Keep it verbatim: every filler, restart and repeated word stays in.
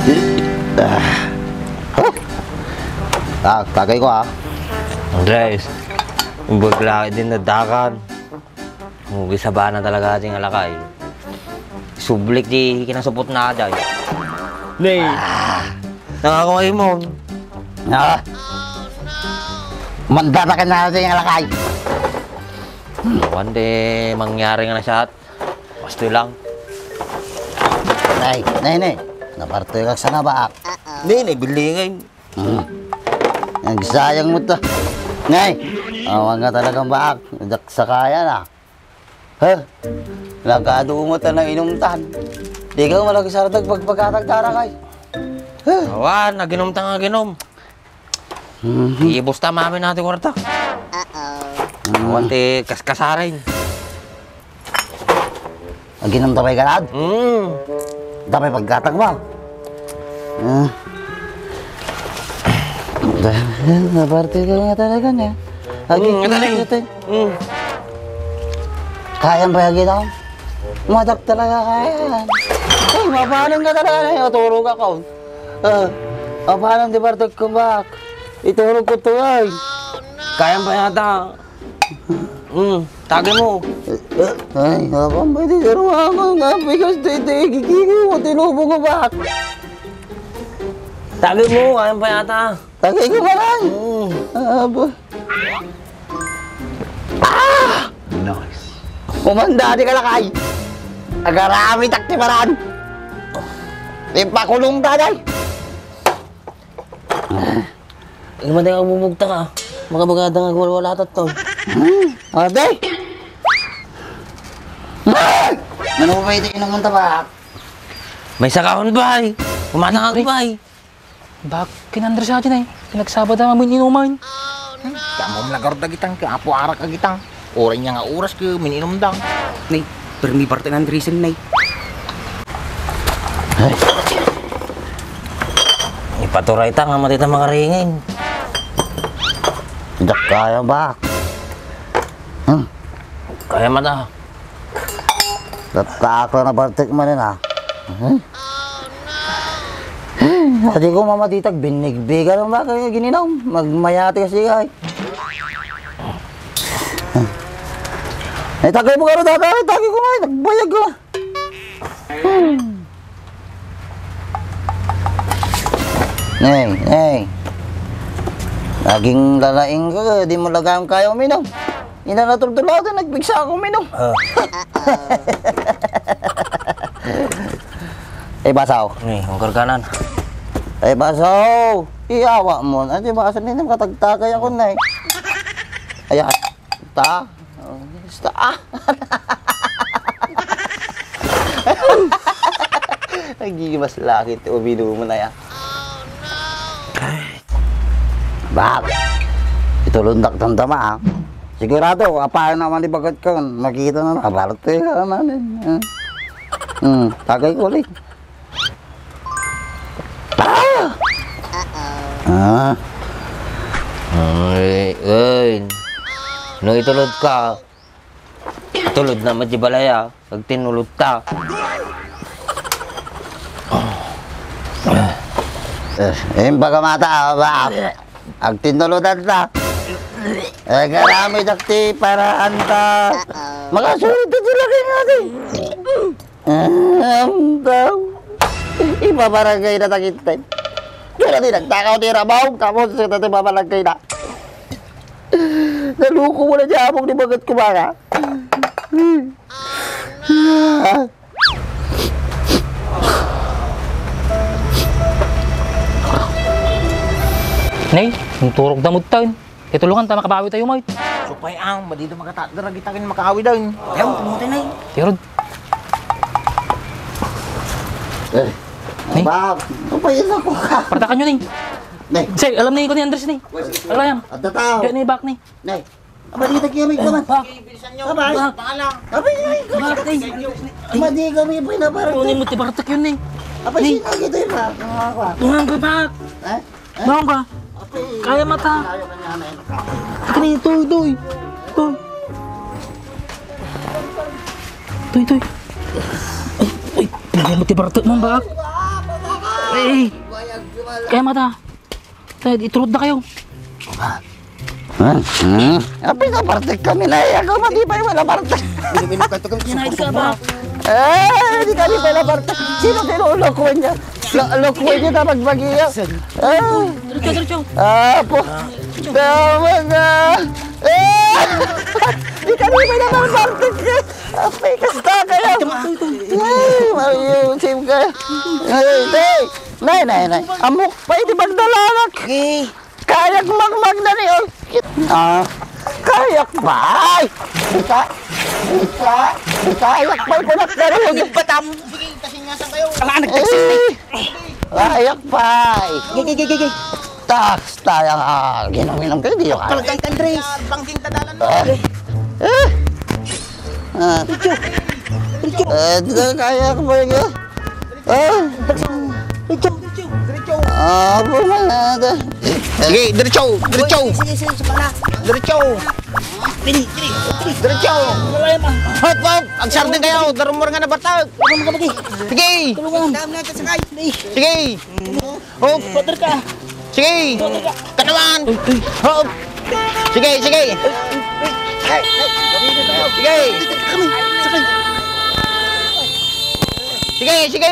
Ah. Ah, tagay ko, ah. Andres, imbag lang din nadakan. Ugi sabana talaga ti nga lakay. Sublik ti kinasupot na aday. Nay. Ah. Nangako kayo mo. Ah. Mandata ka na sa nga lakay. Awan ti mangyari nga na siya. Basta lang. Nay, nay, nay. Napartoy ka sana ba? Nay, nay, bilingan. Hmm. Nagsayang mo to. Nay, awan nga talagang baak. Daksa kaya na. Ha? Nagkado mo ta na inumtan. Di ka malagsardag pagpagkatagdara kay. Ha? Awan, naginum ta nga ginum. Mhm. Ibus ta mami na ti kwarta. Awan ti kaskasaren. Aginum ta pay kanad? Mm. Ta pay pagkatag mo. Ah. Naparte ka nga talaga niya. Agi Mm, kita madali. Kita. Mm. Kaya ba yung ginawa? Madak talaga kaya. Ay, mapanan ka talaga na yung turog ako. Ah, mapanan di parte ko bak. Iturog ko to ay. Kaya ba yata? Hmm, tagay mo. Ay, abang ba di karuangan nga bigas dito, igigigi mo, tinubo ko ba? Tagay mo, kaya pa yata. Tagay ko ba lang? Hmm. Aba. Ah! Nice. Kumanda, di ka lakay. Agarami takti paran. Ipakulong ka, day. Ay, matay ka, bubugta ka. Magabagada nga, walwala tattol. Hmm, ate! Ano ba ito inumunta ba? May sakahon ba, eh? Kumata nga ba, eh? Bak, kinandra siya dyan, eh. Pinagsabad ang amin inuman. Damom lagar dagitang, kaya apo arak agitang. Oray niya nga oras, kaya mininumdang. Nay, permi parte ng reason, Nay. Ay. Ipaturay ta nga matita makaringin. Diyak kaya ba? Hmm? Kaya mata. Tatak na bartik man yun, ah. Hmm? Adi ko mamatitag, binigbigan ang bakal nga gininom. Magmayati kasi, ay. Ay, tagay mo ka rin, tagay, tagay ko nga, nagbayag ko. Nay, nay. Naging lalaing ka, di mo lagang kaya uminom. Ina na tultulado, nagpigsa ako uminom. Ah. Eh, basaw. Ni, ang karkanan. Eh, basaw. Iyawa mo. Ano yung basaw nito? Katagtagay ako, nay. Ayan. Ta. Oh, basta, ah. Nagimas lakit, uminom na ya. Bak, itulundak tantama, ah. Sigurado, apayan naman ni bagat ka, makita na, nabalot ka, ano, ano, ah. Hmm, tagay ko ulit. Ah! Ah. Ay, ay. No itulod ka, tulod na met ti balay, ah. Agtinulod ta. Eh, eh, baga mata, ah, ba? Agtinuludan ta. Eh, garamid akti paraan ta. Makasulit ta sila kay nga di. Ah, ang tao. Ipabarangay na takit tayo. Kaya di nagtakaw ti rabaw, tapos sa tati babarangay na. Naluko mo na dyan, abog ni bagat kumanga. Nay, ang turog damod tayo. Itulungan ta, makabawi tayo, Mike. Supay ang, madida magata-, daragita kin makaawid, ay. Ayaw, tumuti, Nay. Yarod. Eh, Nay? Bak, supay na ko ka. Partakan nyo, Nay. Nay. Say, alam ni ko ni Andres, Nay. Alam. At tao. Kaya ni Bak, Nay. Nay. Aba, di tayo may kaman. Bak. Aba, Bak. Aba, Nay. Aba, di kami pinaparang. Kunin mo, tibartak yun, Nay. Aba, Nay. Sino kita yung Bak? Ang ako, ah. Ang ako, Bak. Eh? Naon ka? Kaya mata. Kani, Toy, Toy. Toy. Toy, Toy. Ay, ay, pinagay mo ti bartek mo, ba? Eh, kaya mata. Tayo, iturod na kayo. Ha? Hmm? Apay, nabartek kami na, eh. Ako, madi pa yung malabartek. Inom-inom ka, ito kami. Yan, ay ka ba? Eh, di kami pala bartek. Sino tinulok ko niya? Lo-, loko niya na magbagiya. Ah. Diretso, diretso. Apo. Tama nga. Eh! Di kami pala bartek. Apay, kasta kayo. Ay, mayo, sim kayo. Ay, day. Nay, nay, nay. Amok pa iti pagdalanak. Eh. Kayak magmagna ni Olkit. Ah, kayak pa. Ay! Ika, ika, kayak pa, ikaw na, pero Ang batam. Sige, kasinyasan kayo. Ala, nagtaksik. Eh, kayak pa. Gigi, gigi, gigi. Tax tayo, ah, ginom-ginom kayo, di ba? Talagang Andres. Bangking tadalan mo. Ah. Eh. Ah. Diretso. Diretso. Eh, di na kaya ko ba yun? Ah. Diretso. Diretso. Ah, pumalada. Sige, diretso, diretso. Sige, sige, sige, sige, pala. Diretso. Pili, pili, pili. Diretso. Wala yan, ah. Hop, hop. Agsardeng kayo. Darumor nga nabartag. Tulungan ka, Magi. Sige. Tulungan. Dam na ito, sakay. Sige. Hop. Brother ka. Sige. Brother ka. Kanawan. Hop. Sige, sige. Sige. Kami, sakay. Sige, sige.